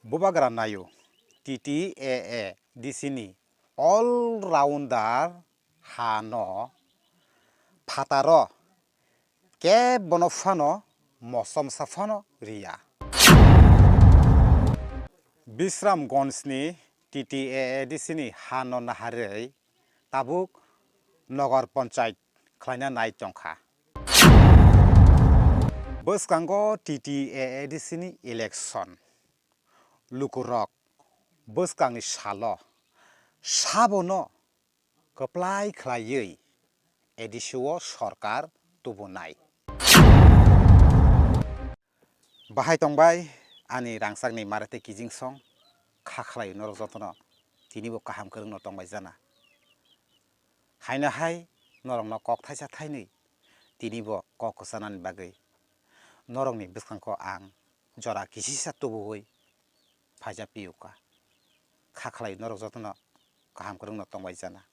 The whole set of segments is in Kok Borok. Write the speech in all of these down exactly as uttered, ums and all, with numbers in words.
Bubagra naio, T T A A D C ni all rounder hano phataro kebono phano mosomsa phano riya. Bisramganj ni T T A A D C ni hano naharwi tabuk Nagar Panchayat khlaina nai tongkha. Bwskango T T A A D C ni election. Lukurok bwskangni salo sabono kwplai khlaiwi A D C o sorkar tubunai. Bahai tongbai ani rangchakni mare tei kijingsong, kha khlai norok jotono tinibo kaham kwrwngno tongbai jana. Haino hai norokno kok thaisa thainwi tinibo kok kwchanani bagwi norokni bwskango ang jora kisisa tubuwi phaijak piuka. Kha khlai norok jotono kaham kwrwngno tongbai jana.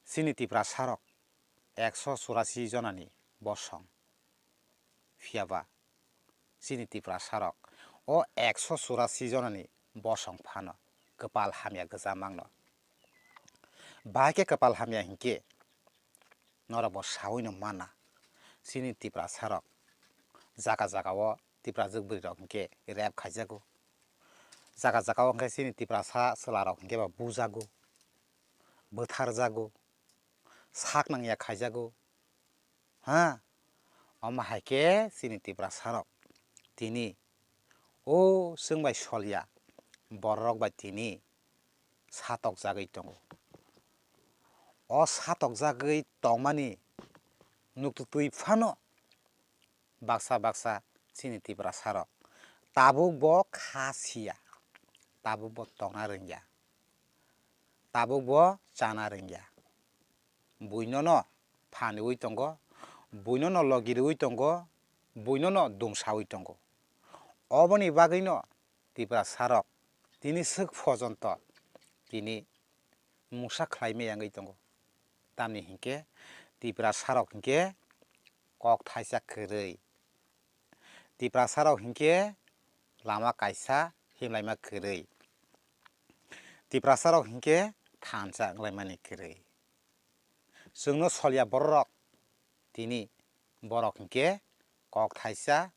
Chini Tiprasarok ekso churasi jonani bosong. Phiyaba chini Tiprasarok o ekso churasi jonani bosong phano kwpal hamya gwja mangno. Bahai khe kwpal hamya hinkhe norok bo sawino mana. Chini Tiprasarok jaga jaga o Tiprajwk bwrwirok hinkhe rape khaijago. Jaga jaga o hinkhe chini Tiprasa chwlarok hinkhe ba bujago, bwtharjago, sak nangya khaijago. Ha? Omo hai khe chini Tiprasarok tini o chwng bai solya bororok bai tini satokjagwi tongo. O satokjagwi tongmani nuktutwi phano baksa baksa chini Tiprasarok tabuk bo kha siya, tabuk bo tongna rwngya, tabuk bo chana rwngya. Buinono phaniwi tongo, buinono logiriwi tongo, buinono dumsawi tongo. Oboni bagwino Tiprasarok tini swk pojonto tini mungsa khlai maya wngwi tongo. Tamni hinkhe Tiprasarok hinkhe kok thaisa kwrwi. Tiprasarok hinkhe lama kaisa himlaima kwrwi. Tiprasarok hinkhe thansa wnglaimani kwrwi. Chwngno solya bororok tini borok hinkhe kok thaisa,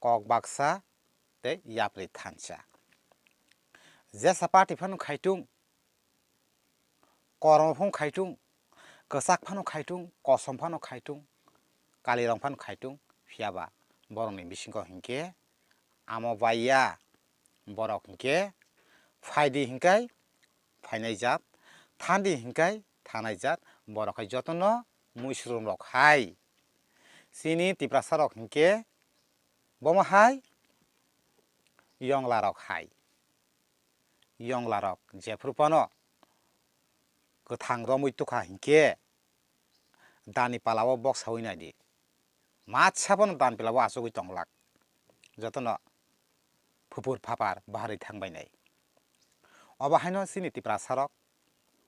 kok baksa tei yapri thansa. Jesa party phano khaitung, kormo phano khaitung, kwchak phano khaitung, kosom phano khaitung, kalirong phano khaitung, phiyaba borokni bisingo hinkhe amo baiya borok hinkhe phaidi hinkai phainai jat, thandi hinkai thanai jat, borok hai jotono muisrum rok hai. Chini Tiprasa rok hinkhe bomo hai yongla rok hai. Yongla rok jephru phano kwthang romwi tukha hinkhe dani palao boksawi naidi. Matsa phano dan pilabo achugwi tonglak. Jotono phupur phapar baharwi thangbainai. Obo haino chini Tiprasa rok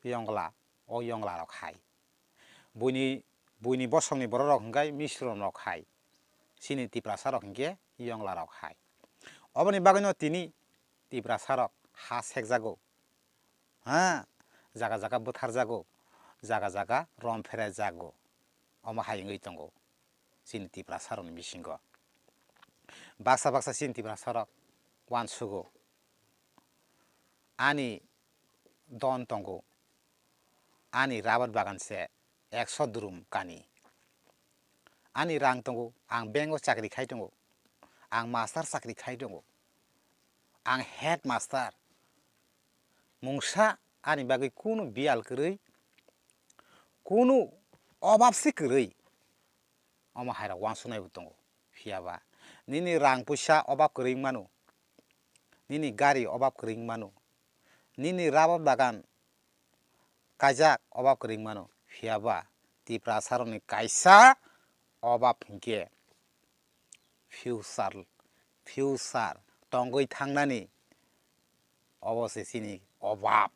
yongla, o yongla rok hai. Buini, buini bosongni borok rok hwnkhe misrom rok hai. Chini Tiprasa rok hinkhe yongla rok hai. Oboni bagwino tini Tiprasa rok ha sekjago. Ha, jaga jaga bwtharjago, jaga jaga rom pherajago. Omo hai wngwi tongo chini Tiprasa rokni bisingo. Baksa baksa chini Tiprasa rok uansugo. Ani don tongo, ani rabar bagan se ekso drum kani. Ani rang tongo, ang bank o chakri khai tongo, ang master chakri khai tongo, ang head master. Mungsa ani bagwi kunu biyal kwrwi, kunu obab se kwrwi, omo hai rok uansuknai bo tongo. Phiya ba nini rang puisa obab kwrwi wng mano, nini gari obab kwrwi wng mano, nini rabar bagan kaijak obab kwrwi wng mano. Phiya ba Tiprasa rokni kaisa obab hinkhe future, future tongwi thangnani, obo se chini obab.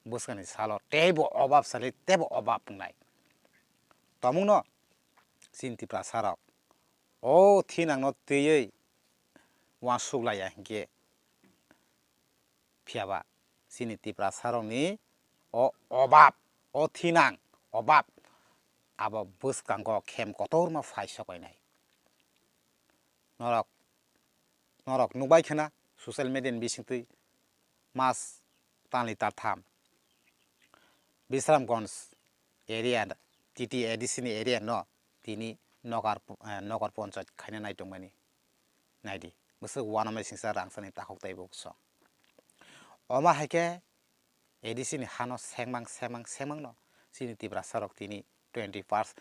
Bwskangni salo teibo obab sale teibo obab wngnai. Tomungno chini Tiprasa rok o thinangno twiwi uansuk laiya hinkhe Phiya ba chini Tiprasarokni o obab, o thinang obab abo bwskango khem kotorma phai sokoinai. Norok, norok nukbai khna social media ni bisingtwi mas talni taltham Bisramganj area, T T A D C ni area no tini nogar, eh, nogar ponchayat khaina nai tongmani. Naidi, bwswk uanamai singsa rangchakni takhuk tei bukhuksong. Omo hai khe A D C ni hano sengmang, sengmang, sengmang no chini Tiprasarok tini twenty percent,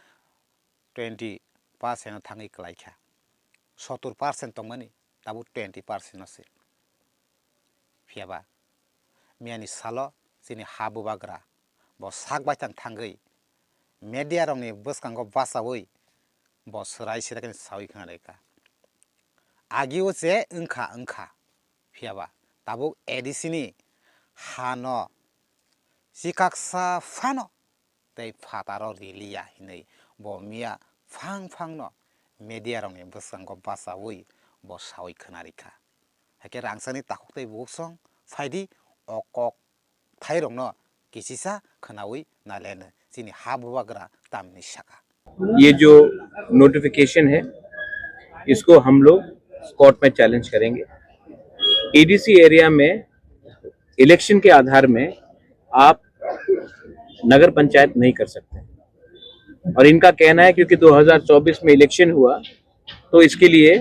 twenty percent no thangwi kwlai kha. Sottur percent tongmani, tabuk twenty percent no se. Phiya ba, miyani salo chini ha bubagra bo sak baithang thangwi media rokni bwskango bachaui bo swrai sida khe saui khna rwkha. Agi o che wngkha, wngkha. Phiya ba, tabuk A D C ni hano chikaksa phano tei phataro riliya hinwi bo miya phang phangno media rokni bwskango bachaui bo saui khna rikha. Haikhe rangchakni takhuk tei bukhuksong phaidi o kok thairokno kisisa khnaui naleno chini ha bubagra tamni saka. ये जो नोटिफिकेशन है, इसको हम लोग कोर्ट में चैलेंज करेंगे। ADC area में इलेक्शन के आधार में आप नगर पंचायत नहीं कर सकते, और इनका कहना है क्योंकि दो हज़ार चौबीस में इलेक्शन हुआ, तो इसके लिए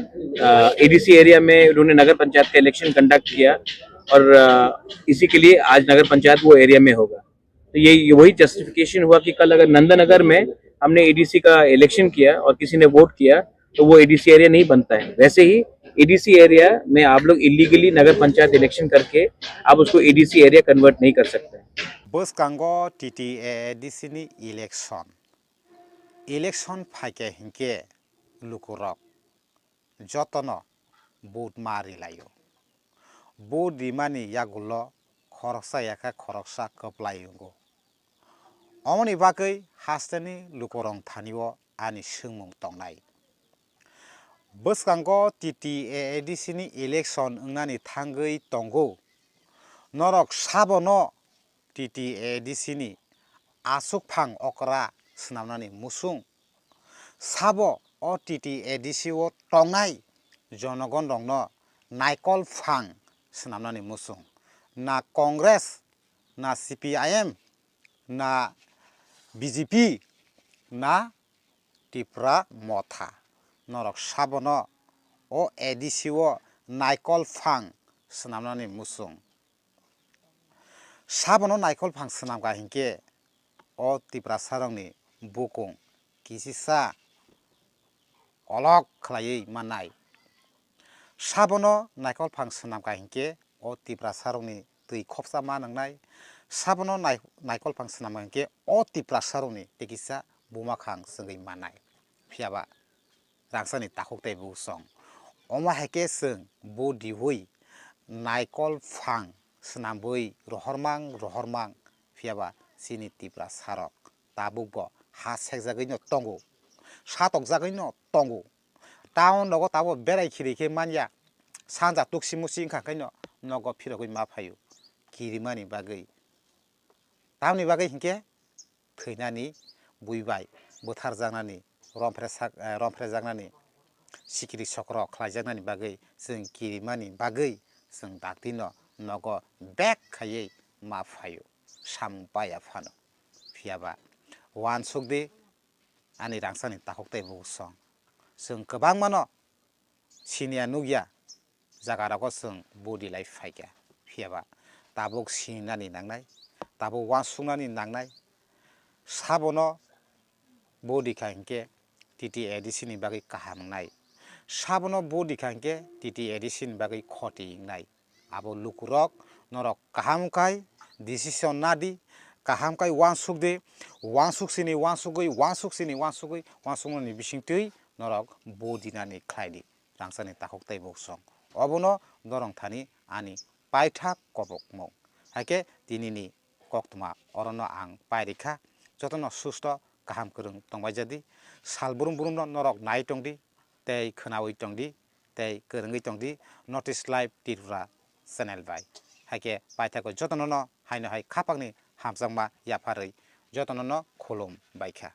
एडीसी एरिया में उन्होंने नगर पंचायत का इलेक्शन कंडक्ट किया, और अ, इसी के लिए आज नगर पंचायत वो एरिया में होगा। तो ये ये वही जस्टिफिकेशन हुआ कि कल अगर नंदनगर में हमने एडीसी का इलेक्शन किया और किसी ने वोट किया, तो वो एडीसी एरिया नहीं बनता है। वैसे ही एडीसी एरिया में आप लोग इलीगली नगर पंचायत इलेक्शन करके आप उसको एडीसी एरिया कन्वर्ट नहीं कर सकते। Bwskango T T A A D C ni election. Election phaikhe hinkhe lukurok jotono vote ma rilaio. Vote rimani yagulo khoroksa yakhe khoroksa kwplai wngo. Omoni bagwi hasteni lukurok thanio ani swngmung tongnai. Bwskango T T A A D C ni election wngnani thangwi tongo. Norok sabono T T A D C ni aswk phang okra swnamnani muchung. Sabo o T T A D C o tongnai jonogon rokno naikol phang swnamnani muchung. Na Congress, na C P I M, na B J P, na Tipra Motha. Norok sabono o A D C o naikol phang swnamnani muchung. Sabono naikol phang swnamkha hinkhe o Tiprasarokni bukung kisisa olok khlaiwi mannai. Sabono naikol phang swnamkha hinkhe o Tiprasarokni twi khopsa ma nwngnai. Sabono nai-, naikol phang swnamkha hinkhe o Tiprasarokni tei kisa buma khang chwngwi mannai. Phiya ba rangchakni takhuk tei bukhuksong. Omo hai khe chwng bo diwi naikol phang swnamwi rohormang rohormang, phiya ba chini Tiprasarok tabukbo ha sekjagwino tongo, satokjagwino tongo. Town rogo tabuk berai khiri khe manya, sanja tuksi musi wngkha khaino nogo phirogwi ma phaio kirimani bagwi. Tamoni bagwi hinkhe thwinani, bui bai bwtharjaknani, romphresak-, eh, romphrejaknani, sikiri sokro khlaijaknani bagwi chwng kirimani bagwi chwng dakti no nogo bek khaiwi ma phaio, samung paiya phano. Phiya ba uansuk di ani rangchakni takhuk tei bukhuksong. Chwng kwbangmano siniya nukya jaga rogo chwng body lai phaikha. Phiya ba tabuk sinani nangnai, tabuk uansuknani nangnai. Sabono body kha hinkhe T T A D C ni bagwi kaham wngnai. Sabono body kha hinkhe T T A D C ni bagwi khoti wngnai. Abo lukurok norok kaham khai decision nadi, kaham khai uansuk di, uansuk sini uansugwi, uansuk sini uansugwi, uansukmani bisingtwi norok body nani khlai di. Rangchakni takhuk tei bukhuksong. Obono norok thani ani paithak kobokmung. Haikhe tinini koktwma orono ang pairikha. Jotono susto kaham kwrwng tongbaijadi. Sal brum brumno norok nai tongdi tei khwnawi tongdi tei kwrwngwi tongdi North East Live Tripura channel bai. Haikhe paithago jotono no haino hai khapangni hamjakma yapharwi jotono no khulum baikha.